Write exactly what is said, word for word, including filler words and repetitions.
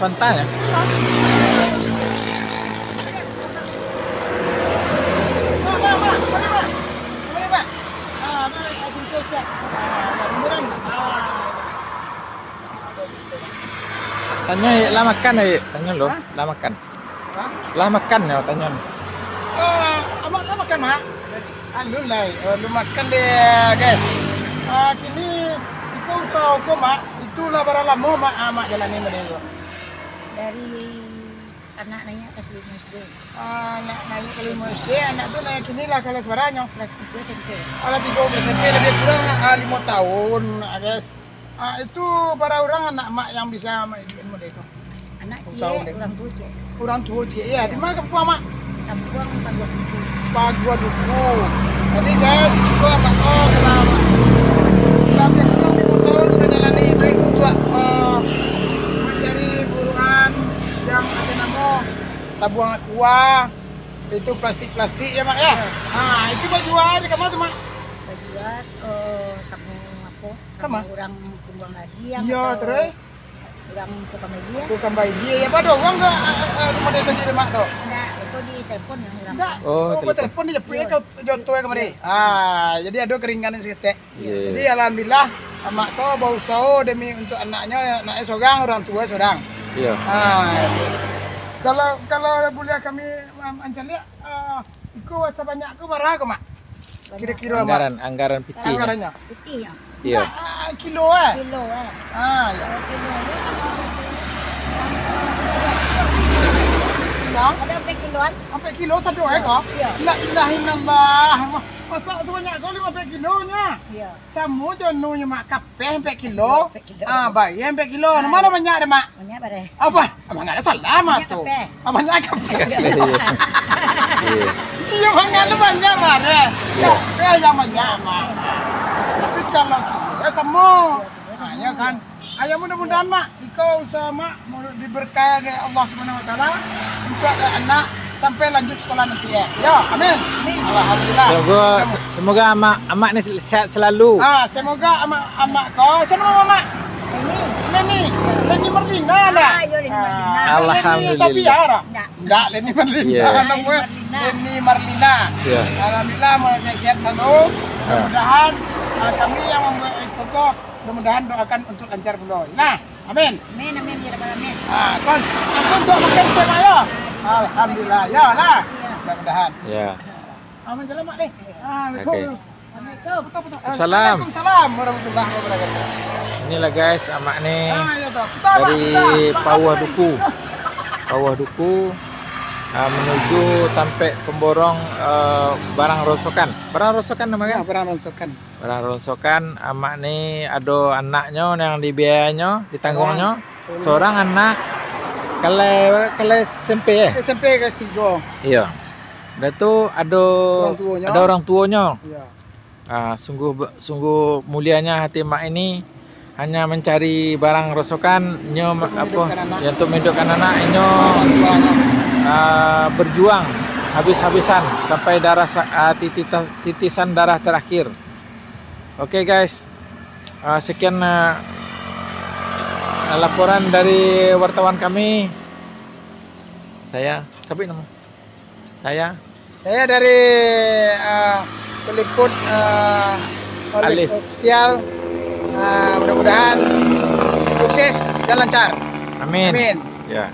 Pantai, ya? Tanyo, lah makan, Ayik? Tanyo lo, lah makan. Hah? Lah makan, yo, tanyo. Ah, amak lah makan, Mak? Alun lai, alun makan deh, guys. Ah, kini iko usaho ko, Mak. Itulah bara lamo, Mak, ah, Mak jalani model ko. Dari anak naiak kelas limo S D. Ah, anak naiak kelas limo S D, anak tu naiak kini lah kelas bara nyo? Kelas tigo S M P. Kelas tigo S M P, lebih kurang, ah, limo tahun, ah, guys. Ah, itu bara urang anak Mak yang bisa Mak iduik model tu? Anak ciek, urang tuo ciek. Urang tuo ciek, ya. Di ma kampuang, Mak? Kampuang Paguah Duku. Paguah Duku. Jadi, guys, iko apak ko lah, lah biaso limo tahun manjalani iduik untuak, eh, mancari buruan yang ado namo tabuang aqua, itu plastik-plastik, ya, Mak, ya? Ya. Ha, itu bajua di kama tu, Mak? Bajua, eh, samo apo? Kama? Samo urang Kumbuang Gadih, iyo, atau terus? Urang Tukang Bajia. Tukang Bajia, ya, pada urang ke, eh, eh, eh, rumah dia tadi, Mak, tu? Ndak, itu di telepon yang urang. Ndak. Oh, oh, telepon. Telepon dia japuik, iya, ke joto, ya, kamari. Iya. Ah, jadi ado keringanan saketek. Iya. Jadi, alhamdulillah, Mak tu bausaho demi untuak anaknyo, anaknyo sorang, urang tuo sorang. Iya. Ah, kalau, kalau buliah kami, um, mancaliak, ah, iko sabanyak ko bara ko, Mak? Kiro-kiro, Mak. Anggaran, anggaran pitih. Anggarannyo. Pitih, ya. Iya. Ndak, ah, kilo, eh? Kilo, eh. Ah, ya. Kalau kilo, ya. Nah. Ado ampek kiloan? Ampek kilo sado, eh, ko? Iya. La ilaha illallah. Ma-, masa sabanyak ko limo ampek kilonyo? Iya. Samo jo anu nyo, Mak, kapeh ampek kilo. Ampek kilo. Ah, baia ampek kilo. Ah, ma nan banyak deh, Mak? Banyak bareh. Apo? Abang ndak ado salah, Mak, tu. Banyak kapeh. Ah, banyak kapeh. Iya. Iya. Iya, Mak, ndak ado banyak bareh. Iya. Kapeh yang banyak, Mak. Tapi kalau kilo, ya samo. Iya, kilo samo. Ah, ya kan? Ah, ya, mudah-mudahan, Mak, iko usaho Mak diberkahi dek Allah Subhanahu Wa Taala, untuak anak sampai lanjut sekolah nanti, ya. Ya, amin. Amin. Alhamdulillah. Semoga, se-, semoga amak, amak ni sehat selalu. Ah, semoga amak, amak ko, siapa nama amak? Leni. Leni. Leni Marlina, ndak? Ah, yo, Leni Marlina. Ah, Leni Alhamdulillah. Tapi ya, ndak? Ndak. Ndak, Leni Marlina. Iya. Namanya Leni Marlina. Leni Marlina. Iya. Alhamdulillah, sehat selalu. Ah. Mudah-mudahan, ah, kami yang membuat kokoh, mudah-mudahan doakan untuk lancar pulo. Nah, amin. Amin, amin, ya rabbal alamin. Ah, kon, kon doa makan setiap hari, ya? Alhamdulillah, ya lah. Iya. Mudah-mudahan. Ya. Amin, jalan, Mak, deh. Ah, oke. Assalamualaikum. Betul, betul. Salam. Waalaikumsalam warahmatullahi wabarakatuh. Inilah, guys, amak ni. Ah, ya, toh. Kita, Mak, dari kita, Mak, Pauah Duku. Pauah Duku, ah, menuju tampek pemborong, eh, barang rongsokan. Barang rongsokan nama kan? Ya, barang rongsokan. Barang rongsokan, amak ni ado anaknyo yang dibiayainyo, ditanggungnyo. Seorang. Seorang anak, kalai, kalai S M P, eh? S M P kelas tigo. Iya. Dah tu ado, orang tuonyo. Ado orang tuonyo. Iya. Ah, sungguh be-, sungguh mulianya hati mak ini, hanya mencari barang rongsokan, nyo ma-, apo, ya, untuk menghidupkan anak, inyo, ah, berjuang habis-habisan sampai darah sa-, ah, titita-, titisan darah terakhir. Oke, guys, ah, sekian, ah, laporan dari wartawan kami. Saya, siapa nama? Saya. Saya dari, ah, peliput, ah, Alif Official. Ah, mudah-mudahan sukses dan lancar. Amin. Amin. Ya.